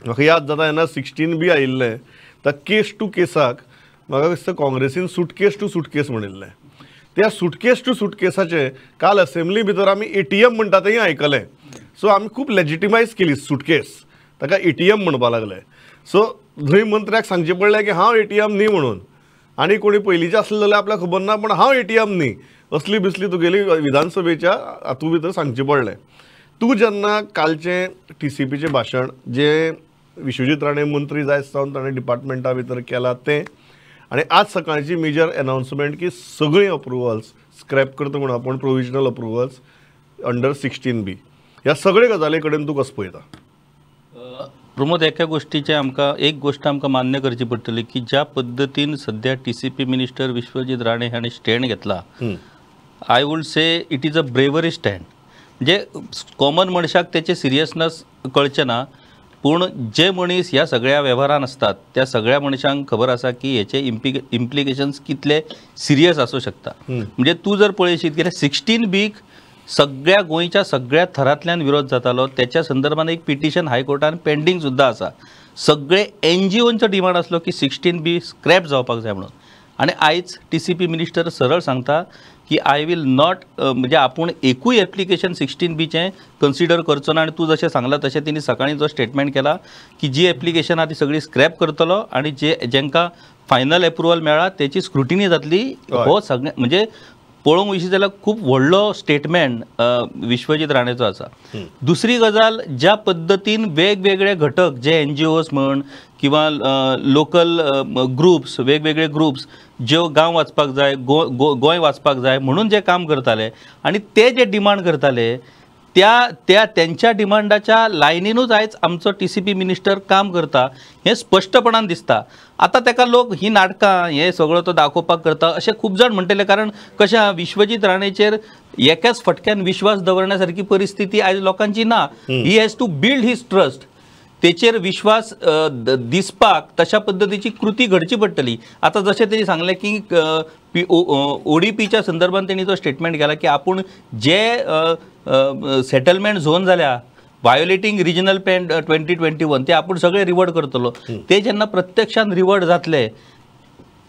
म्हाका याद जाता जेन्ना 16B आयिल्लें त्या केस टू केसाक म्हाका दिसता काँग्रेसीन सुटकेस टू सुटकेस म्हणिल्लें. त्या सुटकेस टू सुटकेसाचें काल असेंब्ली भितर आमी ATM म्हणटा तेंय आयकलें. सो आमी खूब लेजिटिमायज केली सुटकेस, ताका ATM म्हणपा लागले. सो थंय मंत्र्याक सांगचें पडलें की हांव ATM न्ही म्हणून, आनी कोणी पयलींचे आसले जाल्यार आपल्याक खबर ना, पण हांव ATM न्ही असली बिसली तुगेली विधानसभेच्या हातूंत भितर सांगचें पडलें. तूं जेन्ना कालचें TCPचें भाशण जें विश्वजीत राणे मंत्री जायत सावन ताणें डिपार्टमेंटा भितर केलां तें, आनी आज सकाळची मेजर अनाउन्समेंट की सगळीं अप्रुवल्स स्क्रॅप करता म्हणून आपूण, प्रोविजनल अप्रुवल्स अंडर 16B, ह्या सगळे गजाली कडेन तूं कसो पळयता? प्रमोद, एका गोष्टीचें आमकां एक गोश्ट आमकां मान्य करची पडटली की ज्या पद्दतीन सद्या TCP minister Vishwajit Rane हांणी स्टँड घेतला, I would say it is a bravery stand. म्हणजे कॉमन मनशाक तेचें सिरियसनस कळचें ना, पूण जे मनीस ह्या सगळ्या वेव्हारान आसतात त्या सगळ्या मनशांक खबर आसा की हेचे इम्प्लिकेशन्स कितले सिरियस आसूं शकता. म्हणजे तूं जर पळयशीत कित्याक 16Bक सगळ्या गोंयच्या सगळ्या थरांतल्यान विरोध जातालो, त्याच्या संदर्भान एक पिटिशन हायकोर्टान पेंडींग सुद्दां आसा. सगळे NGOंचो डिमांड आसलो की 16B scrap जावपाक जाय म्हणून, आनी आयज TCP minister सरळ सांगता की I will not, म्हणजे आपूण एकूय एप्लिकेशन 16Bचें कन्सिडर करचो ना. आनी तूं जशें सांगलां तशें तिणी सकाळीं जो स्टेटमेंट केला की जी एप्लिकेशन आहा ती सगळी स्क्रॅप करतलो आनी जे जेंकां फायनल एप्रुवल मेळ्ळा तेची स्क्रुटिनी जातली. हो सगळें म्हणजे पळोवंक वयशी जाल्यार खूब व्हडलो स्टेटमेंट विश्वजीत राणेचो आसा. दुसरी गजाल, ज्या पद्दतीन वेगवेगळे घटक जे NGOs म्हण किंवा लोकल ग्रुप्स, वेगवेगळे ग्रुप्स ज्यो गांव वाचपाक जाय, गोंय वाचपाक जाय म्हणून जे काम करताले आनी ते जे डिमांड करताले त्या त्या तेंच्या डिमांडाच्या लायनीनूच आयज आमचो TCP minister काम करता हें स्पश्टपणान दिसता. आतां तेका लोक ही नाटकां हे सगळो तो दाखोवपाक करता अशें खूब जाण म्हणटले, कारण कशें आहा विश्वजीत राणेचेर एकाच फटक्यान विश्वास दवरण्या सारकी परिस्थिती आयज लोकांची ना. He has to build his trust, तेचेर विश्वास दिसपाक तशा पद्दतीची कृती घडची पडटली. आतां जशें तेणी सांगलें की ODPच्या संदर्भात तेणी जो स्टेटमेंट केला की आपूण जे सेटलमेंट झोन जाल्या व्हायोलेटींग रिजनल प्लॅन 2021 ते आपूण सगळे रिवर्ट करतलो, ते जेन्ना प्रत्यक्षान रिवर्ट जातले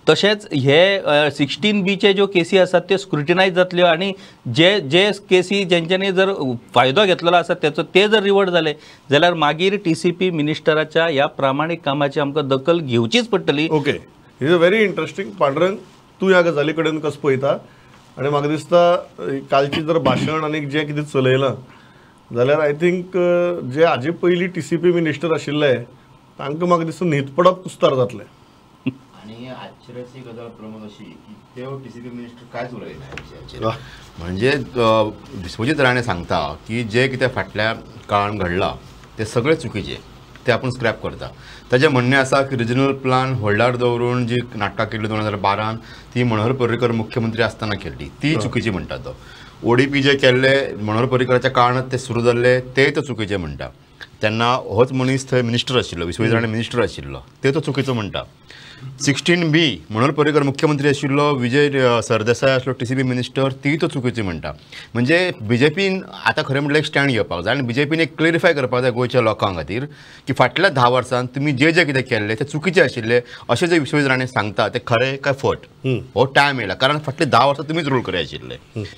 तशेंच हे 16Bचे ज्यो केसी आसात त्यो स्क्रुटिनायज जातल्यो आनी जे जे केसी जेंच्यांनी जर फायदो घेतलेलो आसा तेचो ते जर रिवर्ट जाले जाल्यार मागीर TCP मिनिस्टराच्या ह्या प्रामाणीक कामाची आमकां दखल घेवचीच पडटली. Okay, is a very interesting. Pandurang, तूं ह्या गजाली कडेन कसो पळयता? आनी म्हाका दिसता कालची जर भाशण आनी जें कितें चलयलां जाल्यार I think जे हाजे पयलीं TCP minister आशिल्ले तांकां म्हाका दिसता न्हीद पडप कुस्तार जातलें. आनी आश्चर्याची गजाल प्रमोद अशी की ते TCP minister कांयच उलयना ह्या विशयाचेर. म्हणजे विश्वजीत राणे सांगता की जे कितें फाटल्या काळान घडलां तें सगळें चुकीचें, तें आपूण स्क्रॅप करता. ताजें म्हणणें आसा की रिजनल प्लान होल्डार दवरून जी नाटकां केल्ली 2012 ती मनोहर पर्रीकर मुख्यमंत्री आसतना केल्ली, ती चुकीची म्हणटा तो. ODP जे केल्ले मनोहर पर्रीकराच्या काळांत ते सुरू जाल्ले ते तो चुकीचें म्हणटा. तेन्ना होच मनीस थंय मिनिस्टर आशिल्लो, विश्वजीत राणे मिनिस्टर आशिल्लो, ते तो चुकीचो म्हणटा. 16B Manohar Parrikar मुख्यमंत्री आशिल्लो, विजय सरदेसाय आसलो TCP minister, ती तो चुकीची म्हणटा. म्हणजे BJPन आतां खरें म्हणल्यार एक स्टँड घेवपाक जाय आनी BJPन एक क्लेरिफाय करपाक जाय गोंयच्या लोकां खातीर की फाटल्या 10 वर्सांत तुमी जे जे कितें केल्लें तें चुकीचें आशिल्लें अशें जे विश्वजीत राणे सांगता तें खरें काय फट, हो टायम येयला. कारण फाटले 10 वर्सां तुमीच रूल करी आशिल्ले,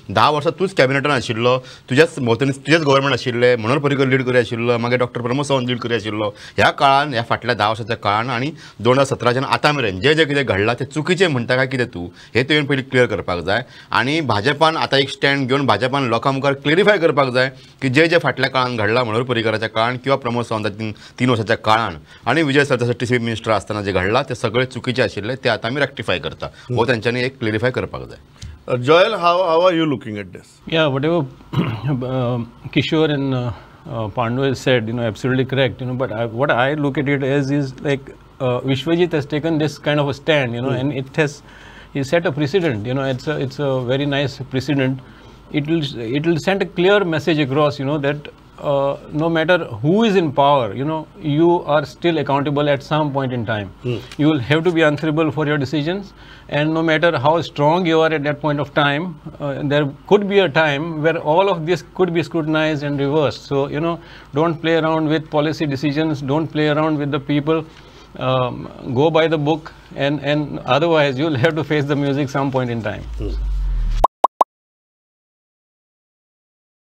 10 वर्सां तूंच कॅबिनेटान आशिल्लो, तुज्याच भोंवतणी तुजेच गव्हर्मेंट आशिल्लें, मनोहर पर्रीकर लीड करी आशिल्लो, मागीर डॉक्टर प्रमोद सावंत लीड करी आशिल्लो. ह्या काळान, ह्या फाटल्या 10 वर्साच्या काळान आनी 2017च्यान आतां मेरेन जे जे कितें घडलां तें चुकीचें म्हणटा काय कितें तूं, हें तुवें पयलीं क्लियर करपाक जाय. आनी भाजपान आतां एक स्टँड घेवन भाजपान लोकां मुखार क्लेरिफाय करपाक जाय की जे जे फाटल्या काळान घडलां मनोहर पर्रीकराच्या काळान किंवा प्रमोद सावंताच्या 3 वर्साच्या काळान आनी विजय सरदेसाय TCP minister आसतना जे घडलां तें सगळें चुकीचें आशिल्लें, तें आतां आमी रेक्टिफाय करता, हो तांच्यांनी एक क्लेरिफाय करपाक जाय. Joel, how are you looking at this? Yeah, whatever Kishore and Pandu has said, you know, absolutely correct, you know, but what I look at it as is like Vishwajit has taken this kind of a stand, you know, and it has, he set a precedent, you know, it's a very nice precedent. It will send a clear message across, you know, that no matter who is in power, you know, you are still accountable at some point in time. You will have to be answerable for your decisions, and no matter how strong you are at that point of time, there could be a time where all of this could be scrutinized and reversed. So, you know, don't play around with policy decisions, don't play around with the people. Go by the book, and otherwise you'll have to face the music some point in time.